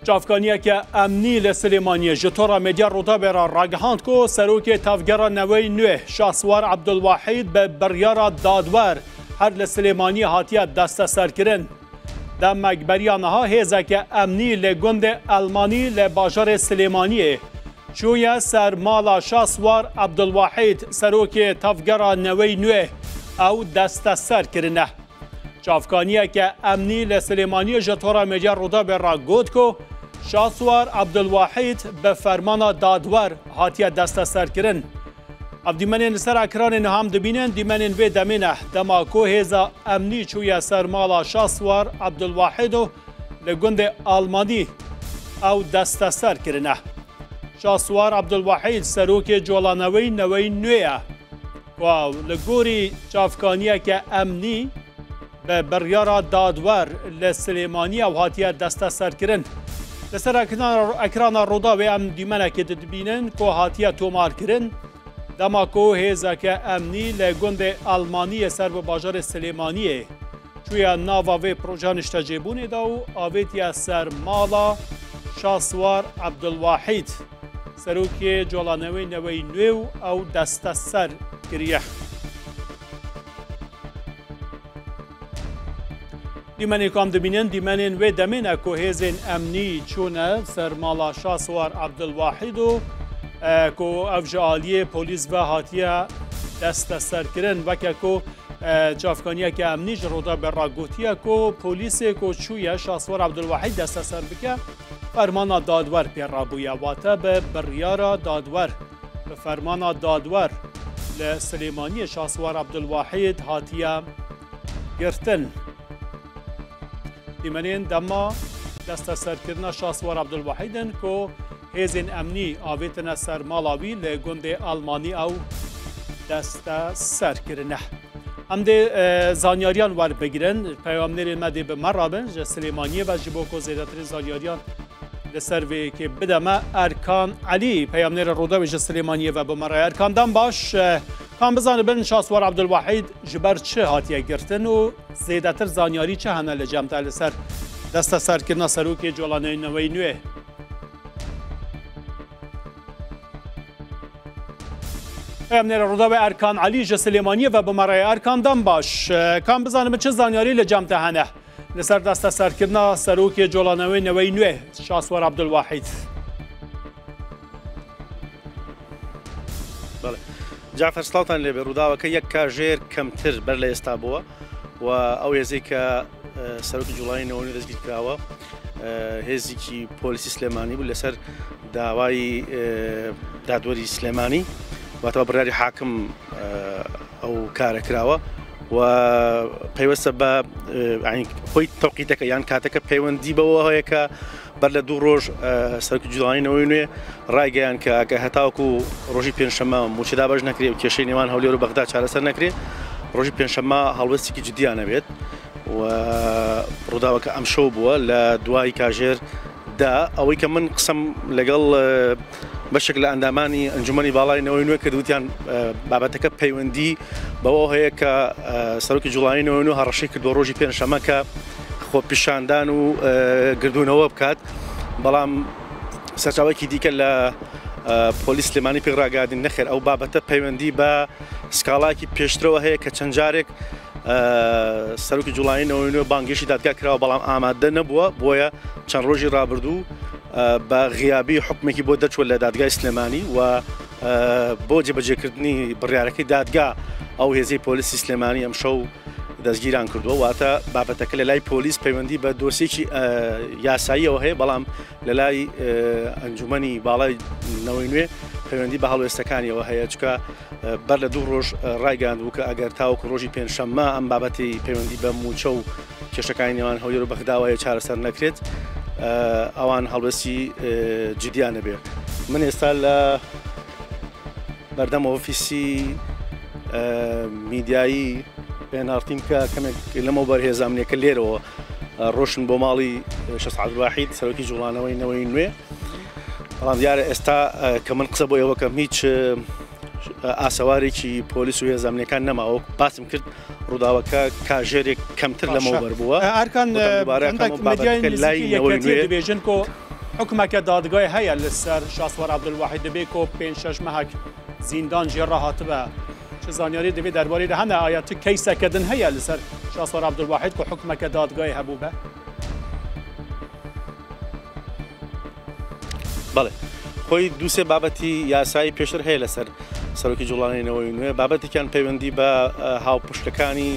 Çavkaniyeke emnî li Silêmaniyê ji tora medya Rûdawê re ragihand ku Serokê Tevgera Neweyê Nû Şahsiwar Ebdulwahîd bi biryara dadwer her li Silêmaniyê hatiye desteserkirin. Demek beriya niha hêzeke emnî li gundê Elmanî li bajarê Silêmaniyê çûye ser mala Şahsiwar Ebdulwahîd Serokê Tevgera Neweyê Nû ew desteser kirine. Çavkaniyeke emnî li Silêmaniyê ji tora medya Rûdawê re got ku Şaswar Ebdulwahîd bi fermana dadwer hatiye desteserkirin. Ev dîmenên li ser ekranê niha em dibînin dîmenên vê demê ne dema ku hêza emnî çûye ser mala Şaswar Ebdulwahîd û li gundê Almanî ew desteser kirine. Şaswar Ebdulwahîd serokê Colaneweyî Neweyî Nû ye. Ku li gorî çavkaniyeke emnî bi biryara dadwer li Silêmaniyê ew hatiye desteserkirin. Li ser ekrana Rûdawê em dîmenekê dibînin ku hatiye tomarkirin dema ku hêzeke emnî li gundê Elmaniyê ser bi bajarê Silêmaniyê çûye nava vê projeya niştecêbûnê de û avêtiye ser mala Şaswar Ebdulwahîd. Serokê Colanewê Neweyî Nûê û ew desteser kiriye. Dîmenê ku em dibînin dîmenên wê demê ne ku hêzên emnî çûne ser mala Şaswar Ebdulwahîd û ku ev ji aliyê polîs ve hatiye desteserkirin weke ku çavkaniyeke emnî ji Rûdawê re gotiye ku polîsê ku çûye Şaswar Ebdulwahîd desteser bike Fermana dadwer pê rabûye wate bi biryara dadwer bi fermana dadwer li Silêmaniyê Şaswar Ebdulwahîd hatiye girtin. Dîmenên dema desteserkirina Şaswar Ebdulwahîd in ku hêzên emnî avêtine ser mala wî li gundê Elmanî ew desteser kirine. Em dê zanyariyan werbigirin, peyamnêrên me dê bi me re bin ji Silêmaniyê ve ji bo ku zêdetirîn zanyariyan li ser vê yekê bide me. Erkan Elî peyamnêrê Rûdawê ji Silêmaniyê ve bi me re ye. Erkan dem baş, kam bizanibin Şaswar Ebdulwahîd ji ber çi hatiye girtin û zêdetir zanyarî çi hene li cem te li ser desteserkirina Serokê Colanêneweyî Nûê? Peyamnêra Rûdawê Erkan Elî ji Silêmaniyê ve bi me re ye. Erkan dem baş. Kam bizanim çi zanyarî li cem te hene li ser desteserkirina Serokê Colanewê Neweyî Nûê Şaswar Ebdulwahîd. Belê. Cafer سڵاوتان لێبێ ڕووداوەکە یەک کاژێر کەمتر بەر لە ئێستا بووە و ئەو هێزەی کە سەرۆکی جوڵانی نەوەنی دەستگیر کراوە هێزێکی پۆلیسی سلێمانی بوو لەسەر داوای دادوەری سلێمانی واتەوە بڕیاری حاکم ئەو کارە کراوە و پەیوەستە بە خۆی تەوقیتەکە یان کاتەکە پەیوەندی بەوە هەیە کە بەر لە دوو ڕۆژ سەرۆکی جوڵانی نەوەی نوێ ڕایگەیان کە ئەگەر هەتاوەکو ڕۆژی پێنجشەممە مووچە دابەش نەکرێ و کێشەی نێوان هەولێر و بەغدا چارەسەر نەکرێ ڕۆژی پێنجشەممە هەڵوێستێکی جددیان هەبێت و ڕووداوەکە ئەمشەو بووە لە دوای کاژێر دا ئەوەی کە من قسەم لەگەڵ بەشێک لە ئەندامانی ئەنجومەنی باڵای نەوەی نوێ کرد وتیان بابەتەکە پەیوەندی بەوە هەیە کە سەرۆکی جوڵانی نەوەی نوێ هەڕەشەی کردووە ڕۆژی پێنجشەممە کە خۆپیشاندان و گردوونەوە بکات بەڵام سەرچاوەیەکی دیکە لە پۆلیس سلێمانی پێ ڕاگەیاندین نەخێر ئەو بابەتە پەیوەندی بە سکاڵایەکی پێشترەوە هەیە کە چەند جارێک سەرۆکی جوڵانی نەوەی نوێ بانگێشی دادگا کراوە بەڵام ئامادە نەبووە بۆیە چەند ڕۆژی ڕابردوو بە غیابی حکومێکی بۆ دەرچوە لە دادگای سلێمانی و بۆ جێبەجێکردنی بڕیارەکەی دادگا ئەو هێزەی پۆلیسی سلێمانی ئەمشەو دەستگیران کردووە واتە بابەتەکە لە لای پۆلیس پەیوەندی بە دۆسێکی یاساییەوە هەیە بەڵام لە لای ئەنجومەنی باڵای نەوەی نوێ پەیوەندی بە هەڵوێستەکانیەوە هەیە چکە بەر لە دوو ڕۆژ ڕایگەیاندبوو کە ئەگەر تاوەکو ڕۆژی پێنجشەممە ئەم بابەتی پەیوەندی بە مووچە و کێشەکانی نێوان هەولێر و بەغداوە هەیە چارەسەر نەکرێت ئەوان هەڵوێستی جدیان نەبێت. من ئێستا لە بەردەم ئۆفیسی میدیایی ئێن ئاڕ تیم کە کەمێک لەمەوبەر هێزە ئەمنیەکە لێرەوە ڕۆشن بۆ ماڵی شەست عەبدولواحید سەرۆکی جوڵانەوەی نەوەی نوێ بەڵام دیارە ئێستا کە من قسە بۆ ئێوەکەم هیچ ئاسەوارێکی پۆلیس و هێزە ئەمنیەکان نەماوە باسم کرد ڕووداوەکە کاژێرێک کەمتر لەمەوبەر بووە ئەرکان لای نەوەی نوێ دەبێژن کۆ. حوکمەکە دادگای هەیە لەسەر شاسوار عەبدولواحید دەبێ کۆ پێنج شەش مەهەک زیندان ژێ ڕاهاتبە چ زانیاری دەبێ دەربارەی دە هەنە ئایا چ کەیسەکە دن هەیە لەسەر شاسوار عەبدولواحید کۆ حوکمەکە دادگای هەبوو بە؟ بەڵێ خۆی دووسێ بابەتی یاسایی پێشتر هەیە لەسەر سەرۆکی جوڵانی نەوەی نوێ بابەتێکیان پەیوەندی بە هاوپشتەکانی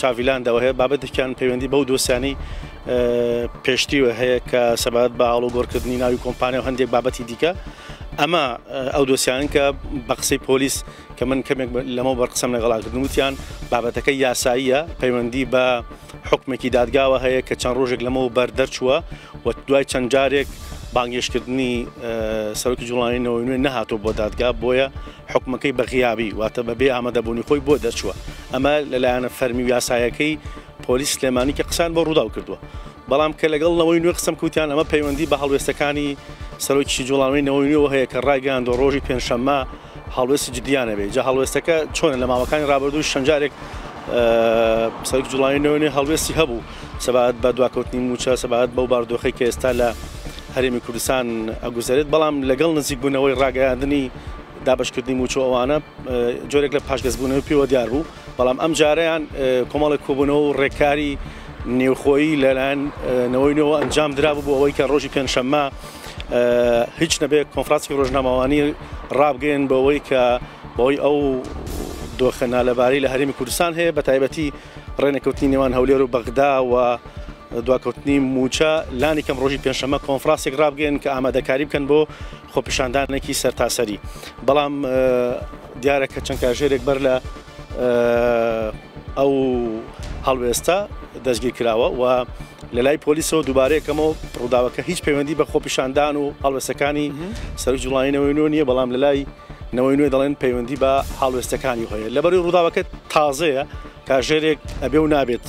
چاڤیلاندەوە هەیە بابەتێکیان پەیوەندی بەو دۆسیانی پێشتریوە هەیە کە سەبارەت بە ئاڵوگۆڕکردنی ناوی کۆمپانیا و هەندێک بابەتی دیکە ئەمە ئەو دۆسیانن کە بە قسەی پۆلیس کە من کەمێک لەمە بەر قسەم لەگەڵا کردن وتیان بابەتەکە یاساییە پەیوەندی بە حکمێکی دادگاوە هەیە کە چەند ڕۆژێک لەمەوە بەر دەرچووە و دوای چەند جارێک بانگێشتکردنی سەرۆکی جوڵانی نەوەی نوێ نەهاتوو بۆ دادگا بۆیە حکومەکەی بە غیابی واتە بە بێ ئامادەبوونی خۆی بۆ دەرچووە ئەمە لەلایەنە فەرمی و یاسایەکەی پۆلیس سلێمانی کە قسەیان بۆ ڕووداو کردووە، بەڵام کە لەگەڵ نەوەی نوێ قسەم کرد وتیان ئەمە پەیوەندی بە هەڵوێستەکانی سەرۆکی جوڵانەوەی نەوەی نوێوە هەیە کە ڕایگەیاندووە ڕۆژی پێنجشەممە هەڵوێستی جدییان هەبێت، جا هەڵوێستەکە چۆنە لە ماوەکانی ڕابردووش چەند جارێک سەرۆکی جوڵانەوەی نەوەی نوێ هەڵوێستی هەبوو سەبارەت بە دواکەوتنی مووچە، سەبارەت بەو بارودۆخەی کە ئێستا لە هەرێمی کوردستان ئەگوزەرێت، بەڵام لەگەڵ نزیکبوونەوەی ڕاگەیاندنی دابەشکردنی مووچە و ئەوانە جۆرێک لە پاشگەزبوونەوەی پێوە دیار بوو. بەڵام ئەمجارەیان کۆمەڵێک کۆبوونەوە و ڕێککاری نێوخۆیی لەلایەن نەوەی نوێوە ئەنجام درابوو بۆ ئەوەی کە ڕۆژی پێنجشەممە هیچ نەبێت کۆنفرانسی ڕۆژنامەوانی ڕابگەیەن بەوەی کە بەوەی ئەو دۆخە نالەبارەی لە هەرێمی کوردستان هەیە بە تایبەتی ڕێنەکەوتنی نێوان هەولێر و بەغدا و دواکەوتنی مووچە لانی کەم ڕۆژی پێنجشەممە کۆنفرانسێک ڕابگەیەن کە ئامادەکاری بکەن بۆ خۆپیشاندانێکی سەرتاسەری بەڵام دیارە کە چەند کاژێرێک بەر لە ئەو هەڵوێستە دەستگیر کراوە و لە لای پۆلیسەوە دووبارەیەکەمەوە ڕووداوەکە هیچ پەیوەندی بە خۆپیشاندان و هەڵوێستەکانی سەرۆک جوڵانی نەوەی نوێ نییە بەڵام لە لای نەوەی نوێ دەڵێن پەیوەندی بە هەڵوێستەکانی هەیە لەبەروی ڕووداوەکە تازەیە کاژێرێک ئەبێ و نابێت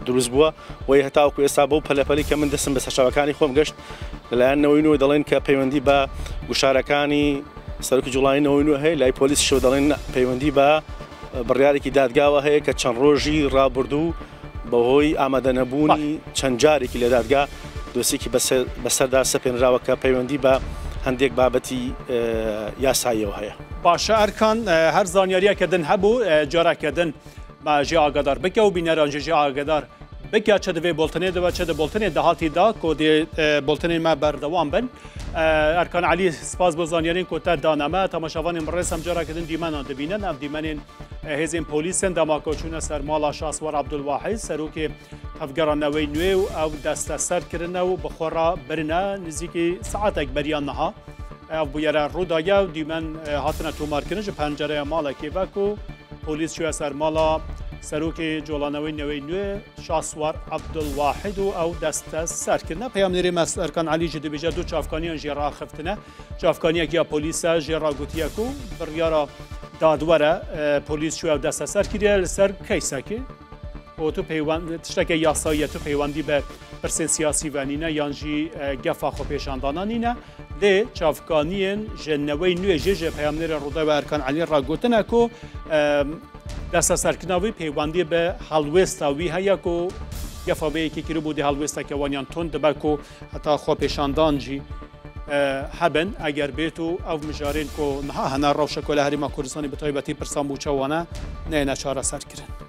دروست بووە وی هەتاوەکو ئێستا بەو پەلەپەلی کە من دەستم بە سەرچاوەکانی خۆم گەشت لەلایەن نەوەی نوێ دەڵێن کە پەیوەندی بە گوشارەکانی سەرۆکی جوڵانی نەوەی نوێ هەیە لای پۆلیسیشەوە دەڵێن پەیوەندی بە بڕیارێکی دادگاوە هەیە کە چەند ڕۆژی ڕابردوو بەهۆی ئامادەنەبوونی چەند جارێکی لە دادگا دۆسیەکی بەسەردا سەپێنراوە کە پەیوەندی بە هەندێک بابەتی یاساییەوە هەیە. باشە ئەرکان هەر زانیاریەکە دن هەبوو جارەکە دن مە ژێ ئاگادار بکە و بینەران ژێ ژێ ئاگادار بکە چە دەێ بۆڵتنێ دەوە چە دە بۆڵتنێ داهاتی دا کۆ دێ بۆڵتنێ مە بەردەوام بن ئەرکان علی سپاس بۆ زانیارین کۆتا دانەمە تەماشاوانین بەڕێز ئەم جارەکە دن دیمەنان دەبینن ئەم دیمەنێن هێزێن پۆلیسن دەما کۆ چوونە سەر ماڵا شاسوار عەبدولواحید سەرۆکێ تەڤگەرا نەوەی نوێ و ئەو دەستە سەر کرنە و بخۆڕا برنە نزیکی سعاتێک بەریان نەها ئەو بویەرە ڕوودایە و دیمەن هاتنە تۆمارکردن ji پەنجەرەیە ماڵێکی ڤە کو پۆلیس چوە سەر ماڵا سەرۆکی جۆڵانەوەی نەوەی نوێ شاسوار عەبدولواحید و ئەو دەستە سەرکردنە پەیامنێری مەس ئەرکان عەلی ji دبێژە دوو چاوکانیان ژێ ڕاخفتنە چاوکانیەک یا پۆلیسە ژێ ڕاگوتیە کو بڕیارە دادوەرە پۆلیس چوە و دەستە سەر کریە لەسەر کەیسەکێ بۆ تو پەیوەند تشتەکە یاساییە تو پەیوەندی بە پرسên سیاسی ve nîne yan jî gefa xwepêşandana nîne lê çavkaniyên ji newey nûê jê ji peyamnêrê Rûdawê Erkan Elî re gotine ku desteserkirina wî peywendî bi helwêsta wî heye ku gefa vê yekê kiribû dê helwêsteke wan yan tund dibe ku heta xwepêşandan jî hebin eger bêt û ew mijarên ku niha hene rewşa ku li Herêma Kurdistanê bi taybetî pirsa mûçe wane neyêne çareserkirin.